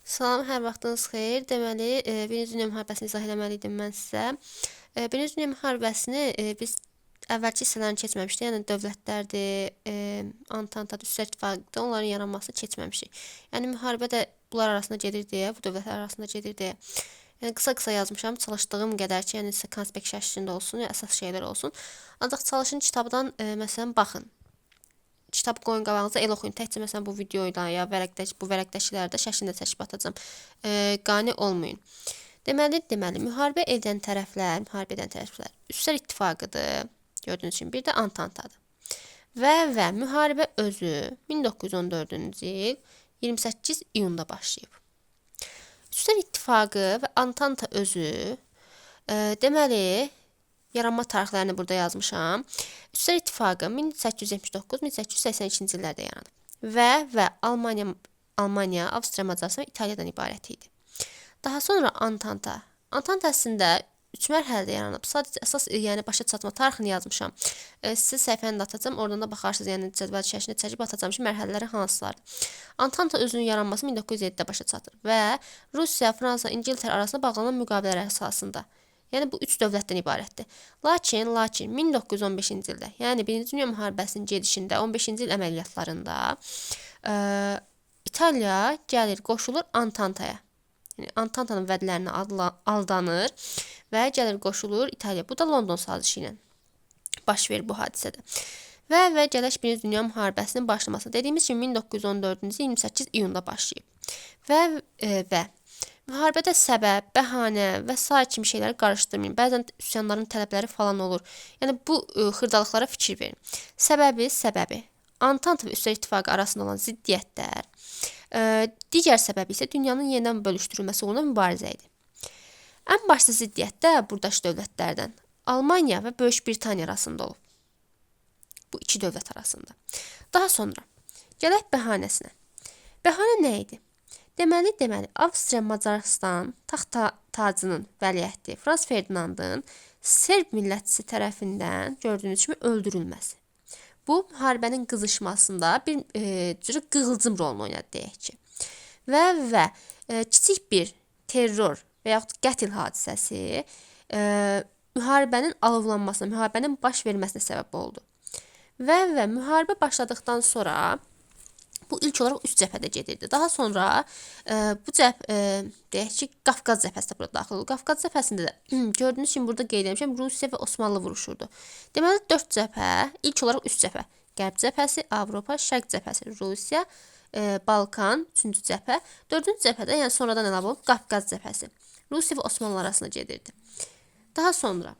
Salam, hər vaxtınız xeyir. Deməli, Birinci Dünya Müharibəsini izah eləməli idim mən sizə. Birinci Dünya Müharibəsini biz əvvəlki hissələrini keçməmişdik. Yəni dövlətlərdir, Antantadır, Üstlər İttifaqıdır, onların yaranmasını keçməmişik. Yəni müharibə də bunlar arasında gedir deyə, bu dövlətlər arasında gedir deyə. Yəni qısa-qısa yazmışam, çalışdığım qədər ki, yəni sizə konspekt şəklində olsun, yəni əsas şeylər olsun. Ancaq çalışın kitabdan məsələn baxın. Kitab qoyun qabağınıza, elə oxuyun. Təkcə məsələn bu videoyla ya vərəqdə, bu vərəqdəkilərdə şəklini də çəkib atacağam. Qane olmayın. Deməli, müharibə edən tərəflər, Üstlər İttifaqıdır. Gördüyünüz kimi bir də Antantadır. Və müharibə özü 1914-cü il 28 iyunda başlayıb. Üstlər İttifaqı və Antanta özü deməli yaranma tarixlərini burada yazmışam. Üstlər İttifaqı 1879-1882-ci illərdə yaranıb və Almaniya, Avstriya, Macarıstan və İtaliyadan ibarət idi. Daha sonra Antanta. Antanta əslində 3 mərhələdə yaranıb. Sadəcə əsas yəni başa çatma tarixini yazmışam. Sizə səhifəni də atacağam. Oradan da baxarsınız. Yəni cədvəl şəklində çəkib atacağam ki, mərhələləri hansılardır. Antanta özünün yaranması 1907-də başa çatır və Rusiya, Fransa, İngiltərə arasında bağlanan müqavilələr əsasında. Yəni bu 3 dövlətdən ibarətdir. Lakin 1915-ci ildə, yəni Birinci Dünya Müharibəsinin gedişində 15-ci il əməliyyatlarında İtaliya gəlir, qoşulur Antantaya. Yəni Antantanın vədlərinə aldanır və gəlir qoşulur İtaliya. Bu da London sazişi ilə baş verir bu hadisədə. Və gələk Birinci Dünya Müharibəsinin başlamasına. Dediyimiz kimi 1914-cü il 28 iyunda başlayıb. Və müharibədə səbəb, bəhanə və sair kimi şeyləri qarışdırmayın. Bəzən üsyanların tələbləri falan olur. Yəni bu xırdalıqlara fikir verin. Səbəbi Antanta və Üstlər İttifaqı arasında olan ziddiyyətlər, digər səbəbi isə dünyanın yenidən bölüşdürülməsi uğrunda mübarizə idi. Ən başda ziddiyyətdə buradakı dövlətlərdən Almaniya və Böyük Britaniya arasında olub. Bu iki dövlət arasında. Daha sonra gələk bəhanəsinə. Bəhanə nə idi? Deməli, Avstriya, Macarıstan taxt tacının vəliəhdi Frans Ferdinandın Serb millətçisi tərəfindən gördüyünüz kimi öldürülməsi. Bu, müharibənin qızışmasında bir cür qığılcım rolunu oynadı, deyək ki. Və kiçik bir terror və yaxud qətl hadisəsi müharibənin alovlanmasına, müharibənin baş verməsinə səbəb oldu. Və müharibə başladıqdan sonra bu ilk olaraq üç cəbhədə gedirdi. Daha sonra bu deyək ki, Qafqaz cəbhəsi də burada daxil oldu. Qafqaz cəbhəsində də gördüyünüz kimi burada qeyd etmişəm, Rusiya və Osmanlı vuruşurdu. Deməli 4 cəbhə, ilk olaraq 3 cəbhə. Qərb cəbhəsi, Avropa, Şərq cəbhəsi, Rusiya, Balkan, 3-cü cəbhə. 4-cü cəbhədə, yəni sonradan əlavə olub Qafqaz cəbhəsi. Rusiya və Osmanlı arasında gedirdi. Daha sonra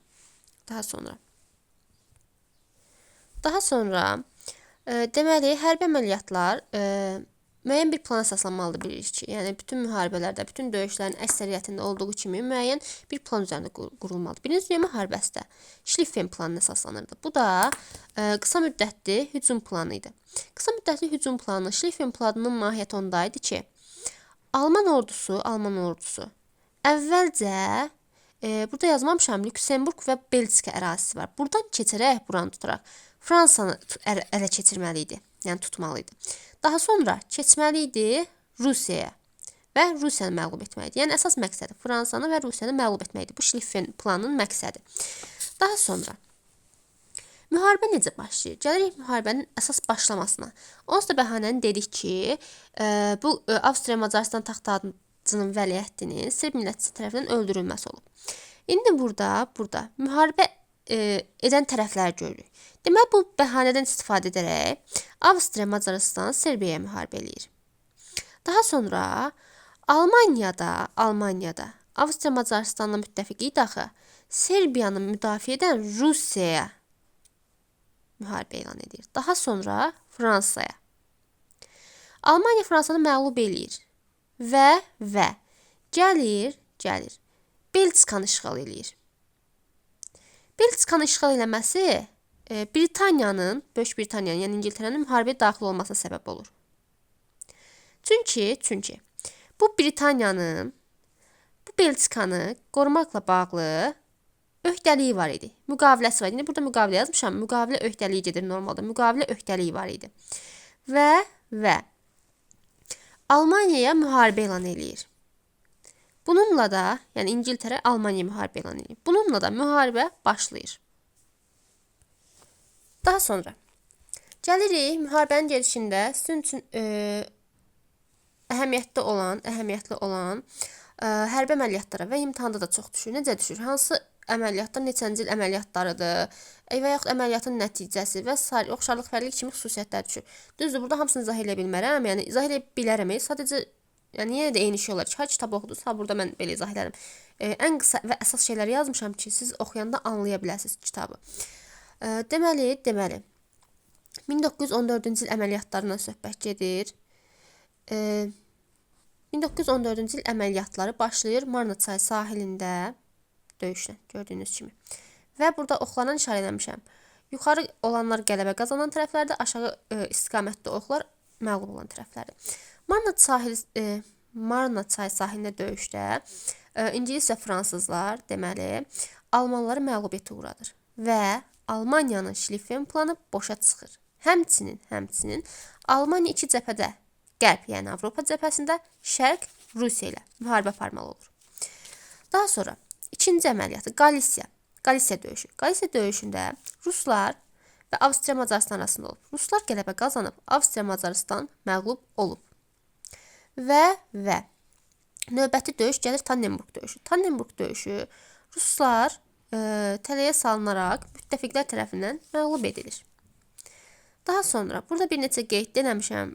deməli, hərbi əməliyyatlar müəyyən bir plana əsaslanmalıdır, bilirik ki. Yəni, bütün müharibələrdə, bütün döyüşlərin əksəriyyətində olduğu kimi müəyyən bir plan üzərində qurulmalıdır. Birinci Dünya Müharibəsi də Şliffen planına əsaslanırdı. Bu da qısa müddətli hücum planı idi. Qısa müddətli hücum planı, Şliffen planının mahiyyəti onda idi ki, Alman ordusu əvvəlcə, burada yazmamışam, Lüksemburq və Belçika ərazisi var. Buradan keçərək, buranı tutaraq Fransanı ələ keçirməli idi, yəni tutmalı idi. Daha sonra keçməli idi Rusiyaya və Rusiyanı məğlub etməli idi. Yəni əsas məqsədi Fransanı və Rusiyanı məğlub etmək idi. Bu Şliffen planının məqsədi. Daha sonra müharibə necə başlayır? Gəlirik müharibənin əsas başlamasına. Onsuz da bəhanəni dedik ki, bu Avstriya Macarıstan taxt tacının vəliəhdinin Serb millətçisi tərəfindən öldürülməsi olub. İndi burada müharibə edən tərəfləri görürük. Deməli, bu bəhanədən istifadə edərək Avstriya, Macarıstan Serbiyaya müharibə eləyir. Daha sonra Almaniyada Avstriya, Macarıstanla müttəfiq idi axı, Serbiyanı müdafiə edən Rusiyaya müharibə elan edir. Daha sonra Fransaya. Almaniya Fransanı məğlub eləyir və gəlir Belçikanı işğal eləyir. Belçikanı işğal eləməsi Britaniyanın, Böyük Britaniyanın, yəni İngiltərənin müharibəyə daxil olmasına səbəb olur. Çünki bu Britaniyanın bu Belçikanı qorumaqla bağlı öhdəliyi var idi. Müqaviləsi var idi. İndi burada müqavilə yazmışam. Müqavilə öhdəliyi gedir normalda. Müqavilə öhdəliyi var idi. Və Almaniyaya müharibə elan eləyir. Bununla da, yəni İngiltərə Almaniya müharibə elan eləyir. Bununla da müharibə başlayır. Daha sonra gəlirik müharibənin gedişində sizin üçün əhəmiyyətli olan hərbi əməliyyatlara və imtahanda da çox düşür. Necə düşür? Hansı əməliyyatlar neçənci il əməliyyatlarıdır və yaxud əməliyyatın nəticəsi və sair oxşarlıq, fərqlilik kimi xüsusiyyətlər düşür. Düzdür, burada hamısını izah eləyə bilmərəm. Yəni izah eləyə bilərəm. Sadəcə yəni yenə də eyni şey olar ki, ha kitab oxudunuz, ha burada mən belə izah edərəm. Ən qısa və əsas şeyləri yazmışam ki, siz oxuyanda anlaya biləsiniz kitabı. Deməli 1914-cü il əməliyyatlarından söhbət gedir. 1914-cü il əməliyyatları başlayır Marna çayı sahilində döyüşlə, gördüyünüz kimi. Və burada oxlarla işarə eləmişəm. Yuxarı olanlar qələbə qazanan tərəflərdir, aşağı istiqamətdə oxlar məğlub olan tərəflərdir. Marna çayı sahilində döyüşdə İngilis və fransızlar, deməli, almanları məğlubiyyətə uğradır və Almaniyanın Şliffen planı boşa çıxır. Həmçinin Almaniya iki cəbhədə, Qərb, yəni Avropa cəbhəsində, Şərq Rusiya ilə müharibə aparmalı olur. Daha sonra ikinci əməliyyatı Qalisiya döyüşü. Qalisiya döyüşündə ruslar və Avstriya-Macarıstan arasında olub. Ruslar qələbə qazanıb, Avstriya-Macarıstan məğlub olub. Və növbəti döyüş gəlir Tannenburg döyüşü. Tannenburg döyüşü ruslar tələyə salınaraq müttəfiqlər tərəfindən məğlub edilir. Daha sonra burada bir neçə qeyd eləmişəm.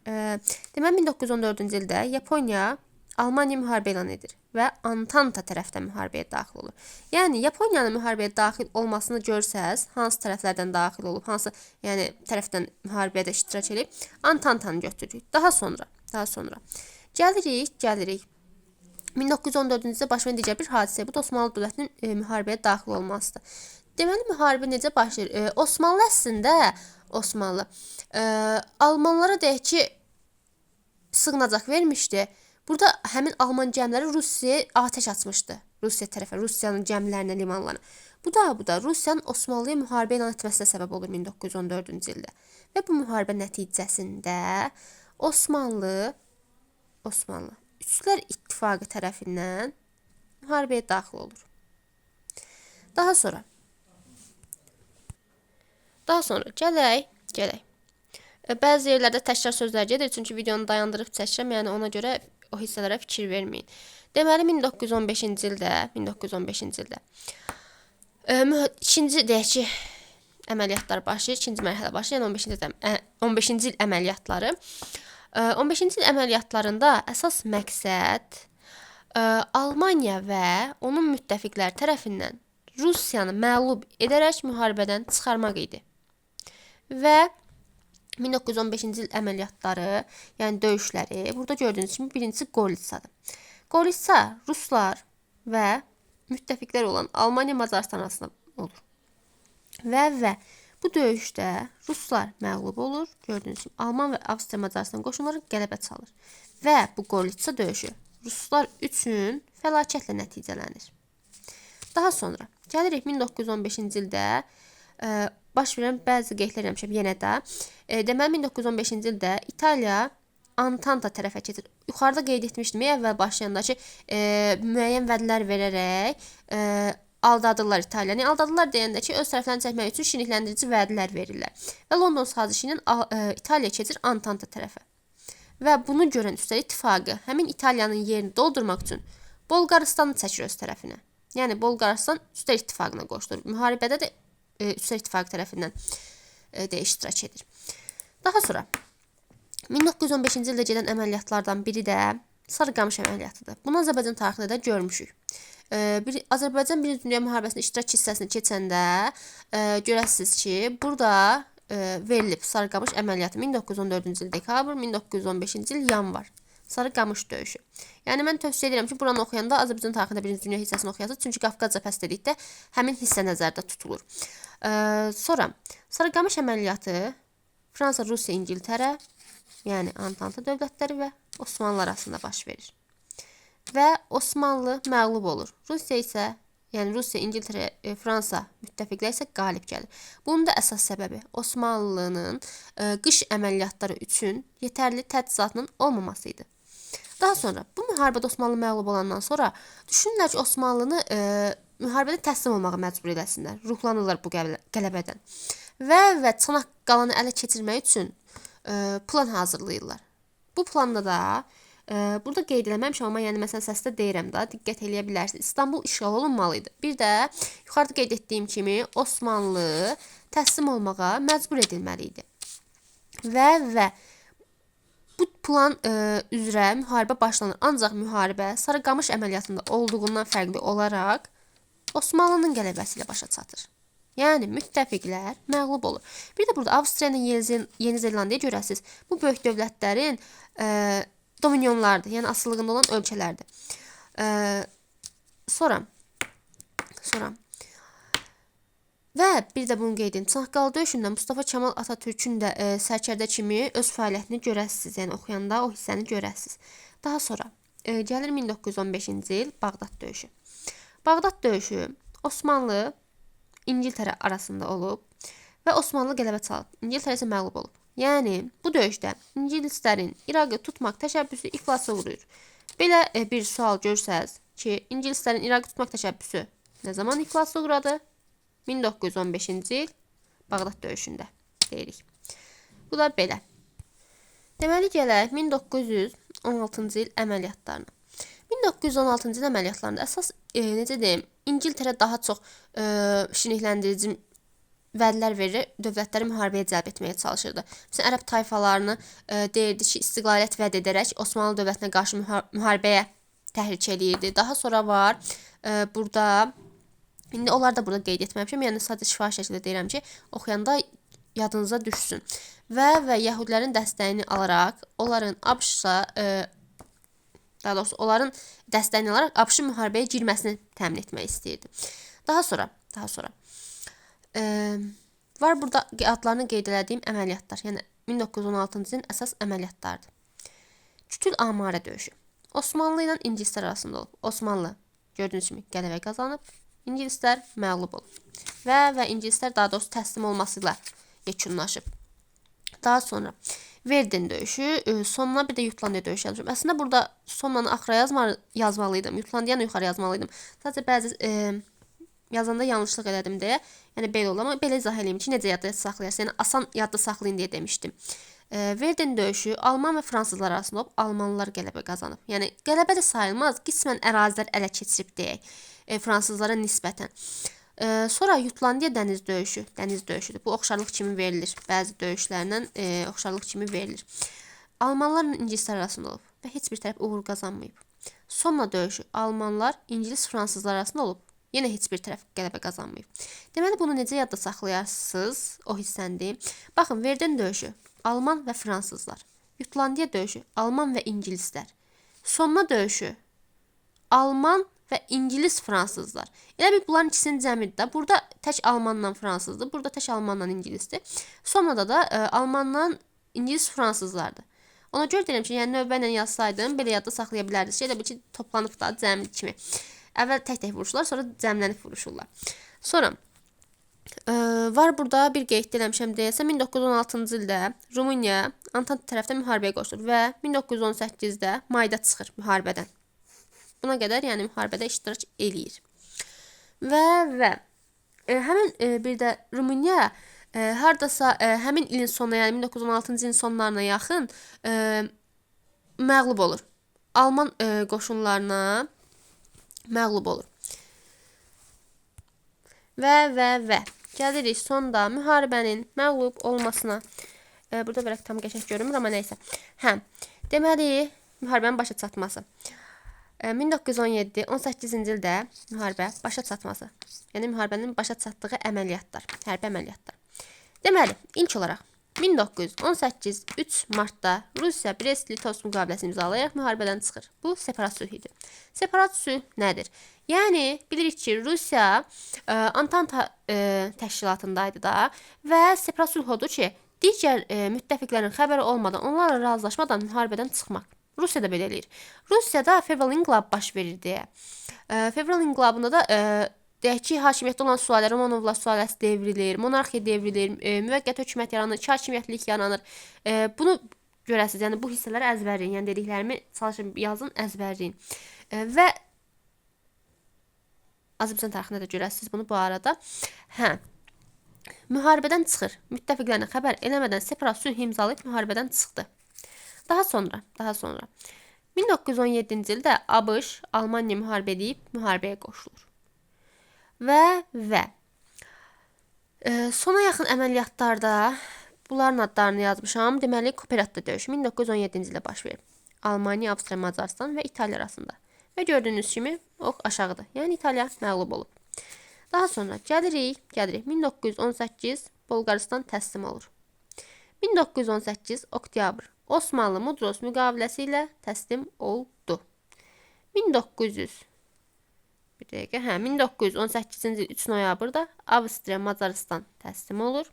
Deməli 1914-cü ildə Yaponiya Almaniya müharibə elan edir və Antanta tərəfdən müharibəyə daxil olur. Yəni Yaponiyanın müharibəyə daxil olmasını görsəz, hansı tərəflərdən daxil olub, hansı yəni tərəfdən müharibədə iştirak edib, Antantanı götürürük. Daha sonra gəlirik. 1914-cü ildə baş verən digər bir hadisə, bu da Osmanlı dövlətinin müharibəyə daxil olmasıdır. Deməli müharibə necə başlayır? Osmanlı əslində Almanlara deyək ki, sığınacaq vermişdi. Burada həmin Alman gəmiləri Rusiyaya atəş açmışdı. Rusiya tərəfə, Rusiyanın gəmilərinə, limanlarına. Bu da Rusiyanın Osmanlıya müharibə elan etməsinə səbəb olur 1914-cü ildə. Və bu müharibə nəticəsində Osmanlı Üçlər İttifaqı tərəfindən müharibəyə daxil olur. Daha sonra gələk. Bəzi yerlərdə təkrar sözlər gedir, çünki videonu dayandırıb çəkirəm, yəni ona görə o hissələrə fikir verməyin. Deməli 1915-ci ildə ikinci deyək ki, əməliyyatlar başlayır, ikinci mərhələ başlayır, yəni 15-ci il əməliyyatları. 15-ci il əməliyyatlarında əsas məqsəd Almaniya və onun müttəfiqləri tərəfindən Rusiyanı məğlub edərək müharibədən çıxarmaq idi. Və 1915-ci il əməliyyatları, yəni döyüşləri, burada gördüyünüz kimi birincisi Gorlitsadır. Gorlitsa ruslar və müttəfiqlər olan Almaniya Macarıstan arasında olur. Və bu döyüşdə ruslar məğlub olur. Gördüyünüz kimi Alman və Avstriya Macarıstan qoşunları qələbə çalır. Və bu Gorlitsa döyüşü ruslar üçün fəlakətlə nəticələnir. Daha sonra gəlirik 1915-ci ildə baş verən bəzi qeydlər eləmişəm yenə də. Deməli 1915-ci ildə İtaliya Antanta tərəfə keçir. Yuxarıda qeyd etmişdim əvvəl başlayanda ki, müəyyən vədlər verərək aldadırlar İtaliyanı. Aldadırlar deyəndə ki, öz tərəflərini çəkmək üçün şirinləndirici vədlər verirlər. Və London sazişi ilə İtaliya keçir Antanta tərəfə. Və bunu görən Üstəl İttifaqı həmin İtaliyanın yerini doldurmaq üçün Bolqarıstanı çəkir öz tərəfinə. Yəni Bolqarıstan Üstəl İttifaqına qoşulur. Müharibədə də Üstəl İttifaqı tərəfindən də iştirak edir. Daha sonra 1915-ci ildə gedən əməliyyatlardan biri də Sarıqamış əməliyyatıdır. Bunu Azərbaycan tarixində də görmüşük. Azərbaycan Birinci Dünya Müharibəsində iştirak hissəsini keçəndə görəsiniz ki, burada verilib Sarıqamış əməliyyatı 1914-cü il dekabr, 1915-ci il yanvar. Sarıqamış döyüşü. Yəni mən tövsiyə edirəm ki, buranı oxuyanda Azərbaycan tarixində Birinci Dünya hissəsini oxuyasınız. Çünki Qafqaz cəbhəsi dedikdə həmin hissə nəzərdə tutulur. Sonra Sarıqamış əməliyyatı Fransa, Rusiya, İngiltərə, yəni Antanta dövlətləri və Osmanlı arasında baş verir. Və Osmanlı məğlub olur. Rusiya isə, yəni Rusiya, İngiltərə, Fransa müttəfiqlər isə qalib gəlir. Bunun da əsas səbəbi Osmanlının qış əməliyyatları üçün yetərli təchizatının olmaması idi. Daha sonra bu müharibədə Osmanlı məğlub olandan sonra düşünürlər ki, Osmanlını müharibədə təslim olmağa məcbur eləsinlər. Ruhlanırlar bu qələbədən. Və Çanaqqalanı ələ keçirmək üçün plan hazırlayırlar. Bu planda da burada qeyd eləməmişəm, amma yəni məsələn səsdə deyirəm də, diqqət eləyə bilərsiniz. İstanbul işğal olunmalı idi. Bir də yuxarıda qeyd etdiyim kimi Osmanlı təslim olmağa məcbur edilməli idi. Və bu plan üzrə müharibə başlanır. Ancaq müharibə Sarıqamış əməliyyatında olduğundan fərqli olaraq Osmanlının qələbəsi ilə başa çatır. Yəni müttəfiqlər məğlub olur. Bir də burada Avstriya ilə Yeni Zelandiya görəsiniz. Bu böyük dövlətlərin dominyonlardır, yəni asılılığında olan ölkələrdir. Sonra və bir də bunu qeyd edim. Çanaqqale döyüşündə Mustafa Kemal Atatürk'ün də sərkərdə kimi öz fəaliyyətini görəsiniz. Yəni oxuyanda o hissəni görəsiniz. Daha sonra gəlir 1915-ci il Bağdad döyüşü. Bağdad döyüşü Osmanlı İngiltərə arasında olub və Osmanlı qələbə çalıb. İngiltərə isə məğlub olub. Yəni bu döyüşdə ingilislərin İraqı tutmaq təşəbbüsü iflasa uğrayır. Belə bir sual görsəz ki, ingilislərin İraqı tutmaq təşəbbüsü nə zaman iflasa uğradı? 1915-ci il Bağdad döyüşündə deyirik. Bu da belə. Deməli gələk 1916-cı il əməliyyatlarına. 1916-cı il əməliyyatlarında əsas necə deyim, İngiltərə daha çox şirinləndirici vədlər verir, dövlətləri müharibəyə cəlb etməyə çalışırdı. Məsələn, ərəb tayfalarını deyirdi ki, istiqlaliyyət vəd edərək Osmanlı dövlətinə qarşı müharibəyə təhrik eləyirdi. Daha sonra var burada, indi onları da burada qeyd etməmişəm, yəni sadəcə şifahi şəkildə deyirəm ki, oxuyanda yadınıza düşsün. Və yəhudilərin dəstəyini alaraq, onların ABŞ-a, daha doğrusu onların dəstəyini alaraq ABŞ-ın müharibəyə girməsini təmin etmək istəyirdi. Daha sonra var burada adlarını qeyd elədiyim əməliyyatlar. Yəni 1916-cı ilin əsas əməliyyatlarıdır. Kütül Amarə döyüşü. Osmanlı ilə ingilislər arasında olub. Osmanlı gördüyünüz kimi qələbə qazanıb, ingilislər məğlub olub. Və ingilislər daha doğrusu təslim olması ilə yekunlaşıb. Daha sonra Verdun döyüşü, sonuna bir də Jutlandiya döyüşü yazmışam. Əslində burada sonunu axıra yazmalıydım, Jutlandiyanı yuxarı yazmalıydım. Sadəcə bəzi yazanda yanlışlıq elədim deyə, yəni belə oldu, amma belə izah eləyim ki, necə yadda saxlayasın, yəni asan yadda saxlayın deyə demişdim. Verdun döyüşü Alman və fransızlar arasında olub, Almanlar qələbə qazanıb. Yəni qələbə də sayılmaz, qismən ərazilər ələ keçirib deyək, fransızlara nisbətən. Sonra Jutlandiya dəniz döyüşü, dəniz döyüşüdür. Bu oxşarlıq kimi verilir. Bəzi döyüşlərlə oxşarlıq kimi verilir. Almanlarla ingilislər arasında olub və heç bir tərəf uğur qazanmayıb. Somma döyüşü Almanlar, İngilis, fransızlar arasında olub. Yenə heç bir tərəf qələbə qazanmayıb. Deməli, bunu necə yadda saxlayarsınız? O hissəni. Baxın, Verdun döyüşü Alman və fransızlar. Jutlandiya döyüşü Alman və ingilislər. Somma döyüşü Alman və İngilis fransızlar. Elə bil bunların ikisinin cəmidir də. Burada tək Almanla fransızdır, burada tək Almanla ingilisdir. Sonrada da Almanla İngilis fransızlardır. Ona görə deyirəm ki, yəni növbə ilə yazsaydım, belə yadda saxlaya bilərdiniz. Elə bil ki, toplanıb da cəmi kimi. Əvvəl tək-tək vuruşurlar, sonra cəmlənib vuruşurlar. Sonra var burada bir qeyd eləmişəm deyəsə, 1916-cı ildə Rumıniya Antant tərəfdən müharibəyə qoşulur və 1918-də mayda çıxır müharibədən. Buna qədər yəni müharibədə iştirak eləyir. Və həmin bir də Rumıniya hardasa həmin ilin sonuna, yəni 1916-cı ilin sonlarına yaxın məğlub olur. Alman qoşunlarına məğlub olur. Və gəlirik sonda müharibənin məğlub olmasına. Burada vərəq tam qəşəng görünmür, amma nəysə. Hə, deməli, müharibənin başa çatması. 1917-18-ci ildə müharibə başa çatması. Yəni müharibənin başa çatdığı əməliyyatlar, hərbi əməliyyatlar. Deməli, ilk olaraq 1918 3 martda Rusiya Brest-Litovsk müqaviləsini imzalayaraq müharibədən çıxır. Bu separat sülh idi. Separat sülh nədir? Yəni bilirik ki, Rusiya Antanta təşkilatındaydı da və separat sülh odur ki, digər müttəfiqlərin xəbəri olmadan, onlarla razılaşmadan müharibədən çıxmaq. Rusiya da belə eləyir. Rusiyada fevral inqilabı baş verir deyə. Fevral inqilabında da deyək ki, hakimiyyətdə olan sülalə, Romanovlar sülaləsi devrilir, monarxiya devrilir, müvəqqəti hökumət yaranır, iki hakimiyyətlilik yaranır. Bunu Görəsiniz, yəni bu hissələri əzbərləyin. Yəni dediklərimi çalışın yazın, əzbərləyin. Və Azərbaycan tarixində də görəsiniz bunu bu arada. Hə. Müharibədən çıxır. Müttəfiqlərinə xəbər eləmədən separat sülh imzalayıb müharibədən çıxdı. Daha sonra 1917-ci ildə ABŞ Almaniya müharibə edib müharibəyə qoşulur. Və sona yaxın əməliyyatlarda bunların adlarını yazmışam. Deməli, Koperatda döyüşü 1917-ci ildə baş verib. Almaniya, Avstriya, Macaristan və İtaliya arasında. Və gördüyünüz kimi ox aşağıdır. Yəni İtaliya məğlub olub. Daha sonra gəlirik. 1918 Bolqarıstan təslim olur. 1918 oktyabr Osmanlı Mudros müqaviləsi ilə təslim oldu. 1918-ci il 3 noyabrda Avstriya, Macaristan təslim olur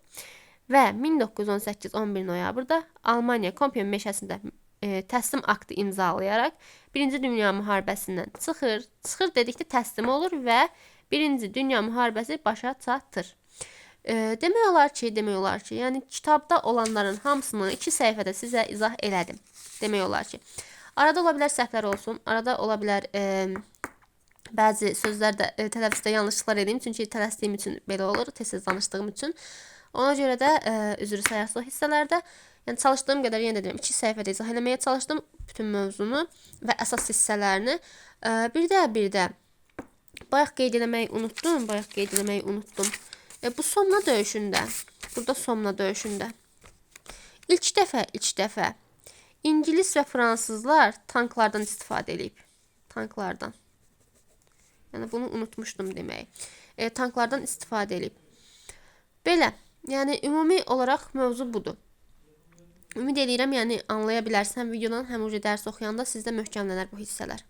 və 1918 11 noyabrda Almaniya Kompiyen meşəsində təslim aktı imzalayaraq Birinci Dünya Müharibəsindən çıxır. Çıxır dedikdə təslim olur və Birinci Dünya Müharibəsi başa çatır. Demək olar ki, yəni kitabda olanların hamısını 2 səhifədə sizə izah elədim. Demək olar ki. Arada ola bilər səhvlər olsun, arada ola bilər bəzi sözlərdə tələffüzdə yanlışlıqlar edeyim. Çünki tələsdiyim üçün belə olur, tez-tez danışdığım üçün. Ona görə də üzr sayarsınız o hissələrdə. Yəni çalışdığım qədər yenə də deyirəm, 2 səhifədə izah eləməyə çalışdım bütün mövzunu və əsas hissələrini. Bir də bayaq qeyd eləməyi unutdum. Bu Somna döyüşündə, burada Somna döyüşündə ilk dəfə İngilis və fransızlar tanklardan istifadə eləyib. Tanklardan. Yəni bunu unutmuşdum deməyi. Tanklardan istifadə eləyib. Belə, yəni ümumi olaraq mövzu budur. Ümid eləyirəm, yəni anlaya bilərsən videodan, həm uca dərs oxuyanda sizdə möhkəmlənər bu hissələr.